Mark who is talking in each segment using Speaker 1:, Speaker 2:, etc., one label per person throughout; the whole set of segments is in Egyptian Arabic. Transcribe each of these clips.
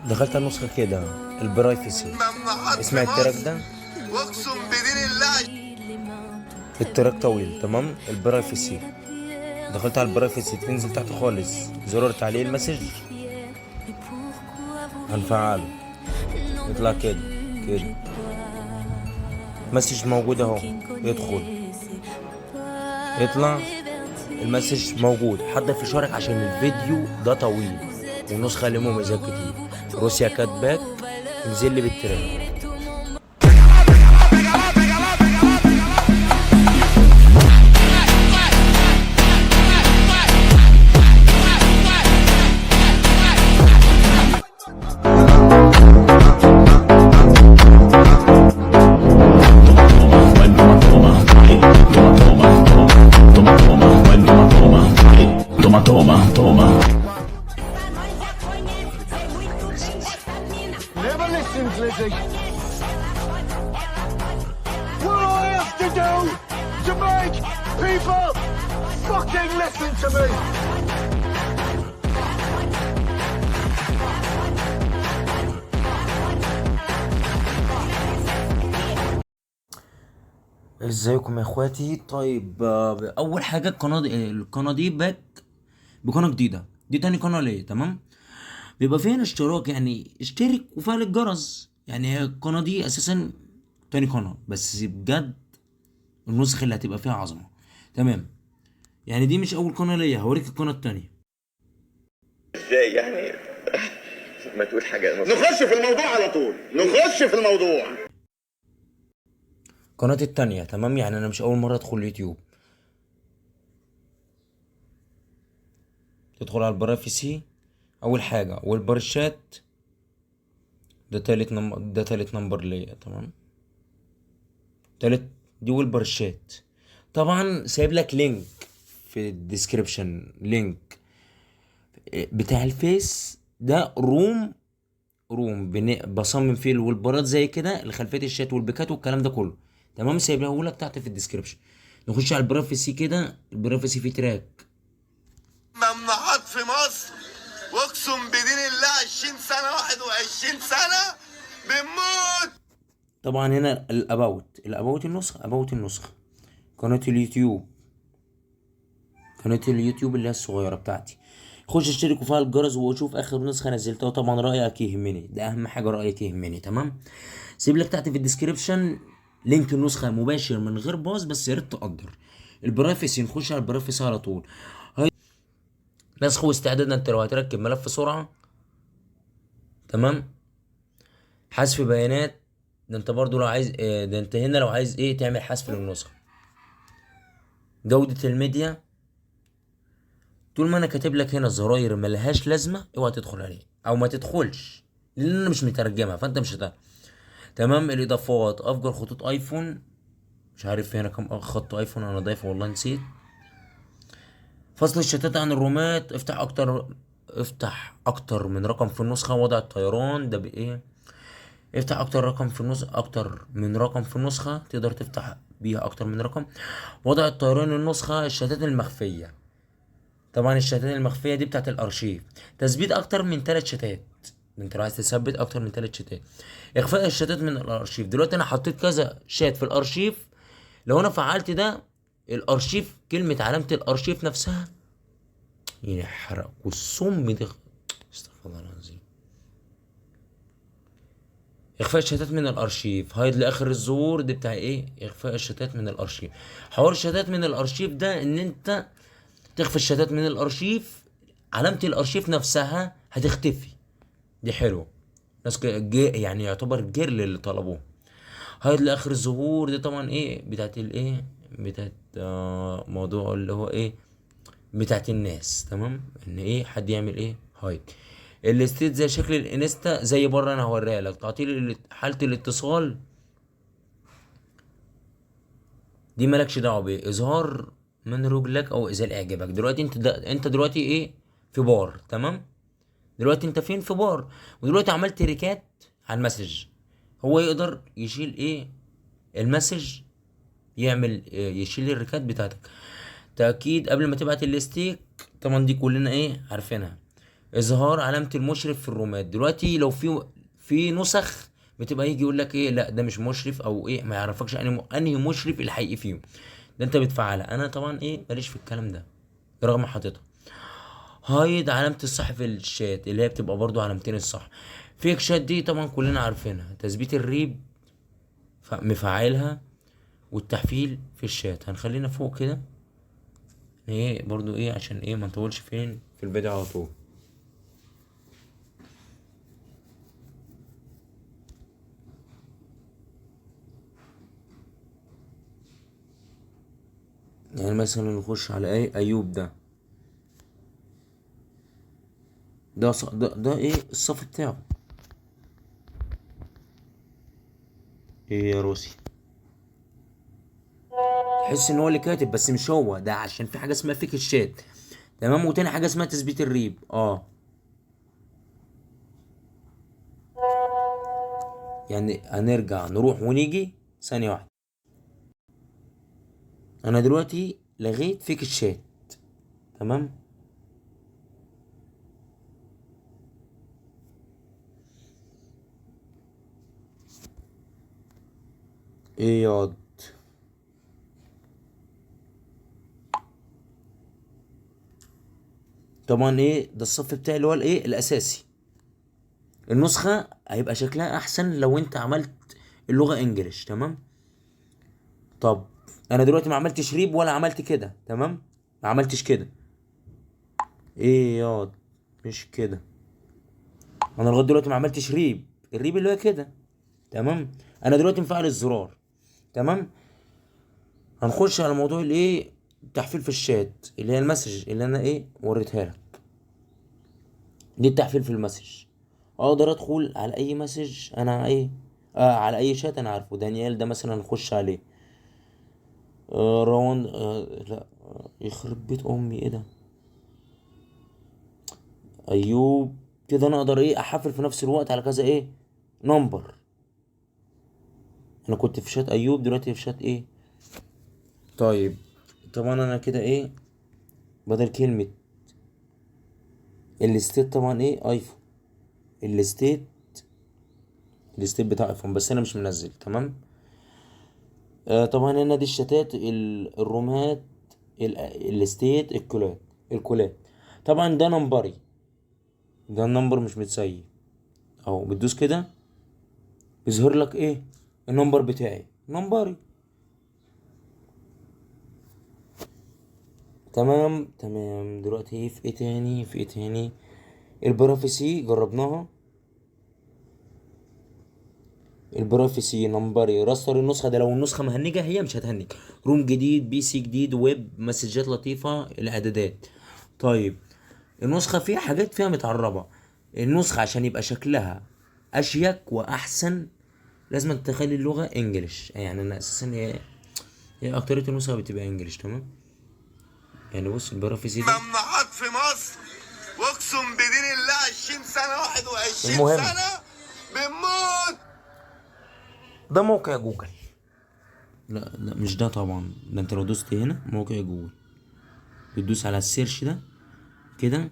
Speaker 1: دخلت على النسخة كده ال privacy،
Speaker 2: ممنوعات
Speaker 1: اسمع
Speaker 2: في
Speaker 1: ال track
Speaker 2: مصر،
Speaker 1: ده.
Speaker 2: واقسم بدين الله.
Speaker 1: ال track طويل، تمام. ال privacy، دخلت على ال privacy، تنزل تحت خالص زرار تعليق ال message هنفعله، يطلع كده كده message موجود اهو، يدخل يطلع ال message موجود. حضر في شارك عشان الفيديو ده طويل والنسخة اللي مميزات كتير. روسيا كاتباك، انزل لي بال track.
Speaker 3: Toma, toma, toma.
Speaker 4: Never listens, Lizzie. What I have to do to make people fucking listen to me?
Speaker 1: ازيكم يا اخواتي؟ طيب، اول حاجة القناة دي back بقناه جديده، دي تاني قناة ليا، تمام. بيبقى فيها اشتراك، يعني اشترك وفعل الجرس. يعني هي القناة دي اساسا تاني قناه، بس بجد النسخة اللي هتبقى فيها عظمه، تمام. يعني دي مش اول قناة ليا، هوريك القناة التانية.
Speaker 5: ازاي يعني؟ ما تقول حاجة.
Speaker 6: نخش في الموضوع على طول، نخش في الموضوع.
Speaker 1: قناتي التانية، تمام. يعني انا مش اول مرة ادخل اليوتيوب. تدخل على ال privacy اول حاجة، والبرشات ده تالت number، ده تالت number ليا، تمام. تالت دي والبرشات. طبعا سايب لك link في ال description، link بتاع الفيس ده، room بصمم فيه ال wallpaperات زي كده لخلفيه الشات والبيكات والكلام ده كله، تمام. سايبه لك تحت في ال description. نخش على ال privacy كده، ال privacy فيه track.
Speaker 2: ممنوعات في مصر، واقسم بدين الله 20 سنة، 21 سنة بنموت.
Speaker 1: طبعا هنا ال about، ال about النسخه، about النسخه، قناة اليوتيوب، قناة اليوتيوب اللي هي الصغيرة بتاعتي. خش اشترك وفعل الجرس وشوف اخر نسخه نزلتها. وطبعا رايك يهمني، ده اهم حاجه، رايك يهمني، تمام. سيب لك تحت في ال description link النسخة مباشر من غير باص، بس يا ريت تقدر ال privacy. نخش على ال privacy على طول. هاي نسخ واستعداد، انت لو هتركب ملف سرعة، تمام. حذف بيانات، ده انت برضو لو عايز، ده انت هنا لو عايز ايه تعمل حذف للنسخه. جوده الميديا، طول ما انا كاتب لك هنا زراير ملهاش لازمه اوعى تدخل عليه او ما تدخلش، لان انا مش مترجمها فانت مش هتعرف، تمام. الاضافات، افجر خطوط ايفون، مش عارف هنا كم خط ايفون انا ضايفه والله نسيت. فصل الشتات عن الرومات، افتح اكتر من رقم في النسخة. وضع الطيران ده بايه؟ افتح اكتر رقم في النسخة، اكتر من رقم في النسخة، تقدر تفتح بيها اكتر من رقم. وضع الطيران النسخة، الشتات المخفية، طبعا الشتات المخفية دي بتاعت الارشيف. تثبيت اكتر من 3 شتات، انت لو عايز تثبت اكتر من 3 شتات. اخفاء الشتات من الارشيف، دلوقتي انا حطيت كذا شات في الارشيف، لو انا فعلت ده الارشيف، كلمة علامة الارشيف نفسها يحرق والسم دي، استغفر الله العظيم. اخفاء الشتات من الارشيف، hide لاخر الظهور، دي بتاع ايه؟ اخفاء الشتات من الارشيف. حوار الشتات من الارشيف ده ان انت تخفي الشتات من الارشيف، علامة الارشيف نفسها هتختفي، دي حلوة. ناس يعني يعتبر جيرل اللي طلبوه. hide لاخر الظهور دي طبعا ايه بتاعت الايه، بتاعت، موضوع اللي هو ايه بتاعت الناس، تمام. ان ايه حد يعمل ايه hide. ال state زي شكل الانستا زي بره، انا هوريها لك. تعطيل حالة الاتصال دي مالكش دعوه بيه. اظهار من رجلك او ازالة اعجابك. دلوقتي انت انت دلوقتي ايه في بار، تمام. دلوقتي انت فين؟ في بار، ودلوقتي عملت ريكات على ال message، هو يقدر يشيل ايه ال message، يعمل إيه؟ يشيل الريكات بتاعتك. تأكيد قبل ما تبعت ال stick، طبعا دي كلنا ايه عارفينها. اظهار علامة المشرف في الرومات. دلوقتي لو في نسخ بتبقى يجي يقول لك ايه، لا ده مش مشرف او ايه، ما يعرفكش انهي مشرف الحقيقي فيهم، ده انت بتفعلها. انا طبعا ايه ماليش في الكلام ده رغم حاططها. hide علامة الصح في الشات اللي هي بتبقى برضو علامتين الصح. fake chat دي طبعا كلنا عارفينها. تثبيت ال RIP مفعلها، والتحفيل في الشات. هنخلينا فوق كده ايه برضو ايه عشان ايه ما نطولش فين في الفيديو على طول. يعني مثلا نخش على ايه، ايوب ده ده ده, ده ايه الصف بتاعه ايه يا روسي، تحس ان هو اللي كاتب بس مش هو ده، عشان في حاجة اسمها fake ال chat. تمام. وتاني حاجة اسمها تثبيت ال RIP. يعني هنرجع نروح ونيجي ثانية واحدة. انا دلوقتي لغيت fake ال chat. تمام. ايه ياض، طبعا ايه ده الصف بتاعي اللي هو الايه الاساسي. النسخة هيبقى شكلها احسن لو انت عملت اللغة English. تمام. طب انا دلوقتي ما عملتش RIP ولا عملت كده. تمام، ما عملتش كده. ايه ياض مش كده، انا لغاية دلوقتي ما عملتش RIP، ال RIP اللي هو كده. تمام. انا دلوقتي مفعل الزرار. تمام. هنخش على موضوع الايه التحفيل في الشات اللي هي ال message اللي انا ايه وريتها لك دي. التحفيل في ال message اقدر ادخل على اي message انا ايه على اي شات انا عارفه. دانيال ده مثلا نخش عليه. راوند لا يخرب بيت امي ايه ده، ايوب كده. انا اقدر ايه احفل في نفس الوقت على كذا ايه number. انا كنت في شات ايوب، دلوقتي في شات ايه. طيب طبعا انا كده ايه بدل كلمة ال state طبعا ايه ايفون، ال state، ال state بتاع ايفون بس انا مش منزل. تمام. طبعا هنا دي الشتات، الرومات، ال state، الكولات، الكولات. طبعا ده number ي، ده ال number مش متسيب اهو. بتدوس كده بيظهر لك ايه ال number بتاعي، number ي. تمام تمام. دلوقتي ايه في ايه تاني، في ايه تاني؟ ال privacy جربناها، ال privacy number ي، restart النسخة. ده لو النسخة مهنجه هي مش هتهنج. room جديد، PC جديد، ويب، مسجات لطيفة، الاعدادات. طيب النسخة فيها حاجات فيها متعربه. النسخة عشان يبقى شكلها اشيك واحسن لازم تخلي اللغة English. يعني انا اساسا هي اكتريه النسخة بتبقى English. تمام. يعني بص ال privacy ده
Speaker 2: ممنوعات في مصر، واقسم بدين الله 20 سنة 21
Speaker 1: المهم.
Speaker 2: سنة بنموت.
Speaker 1: ده موقع جوجل. لا لا مش ده طبعا، ده انت لو دوست هنا موقع جوجل بتدوس على ال search ده كده،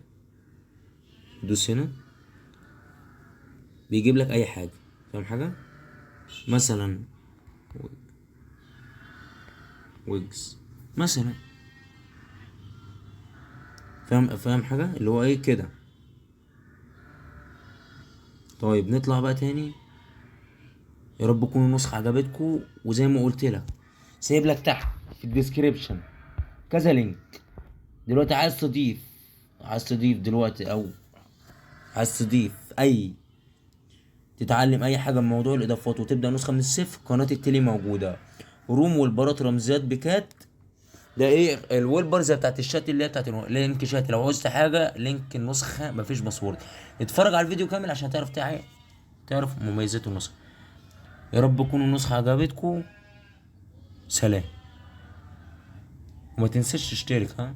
Speaker 1: دوس هنا بيجيب لك اي حاجة. فاهم حاجة؟ مثلا ويجز مثلا، فاهم حاجة اللي هو ايه كده. طيب نطلع بقى تاني. يا رب تكون النسخة عجبتكم، وزي ما قلت لك سايب لك تحت في ال description كذا link. دلوقتي عايز تضيف دلوقتي، او عايز تضيف اي تتعلم اي حاجة من موضوع الاضافات وتبدا نسخه من الصفر، قناة التلي موجودة. room والبارات رمزيات بكات، ده ايه ال wallpaper زي بتاعت الشات اللي هي بتاعت link chat. لو عوزت حاجة link النسخة مفيش password. اتفرج على الفيديو كامل عشان تعرف تعرف مميزات النسخة. يا رب تكون النسخة عجبتكم. سلام، وما تنساش تشترك. ها.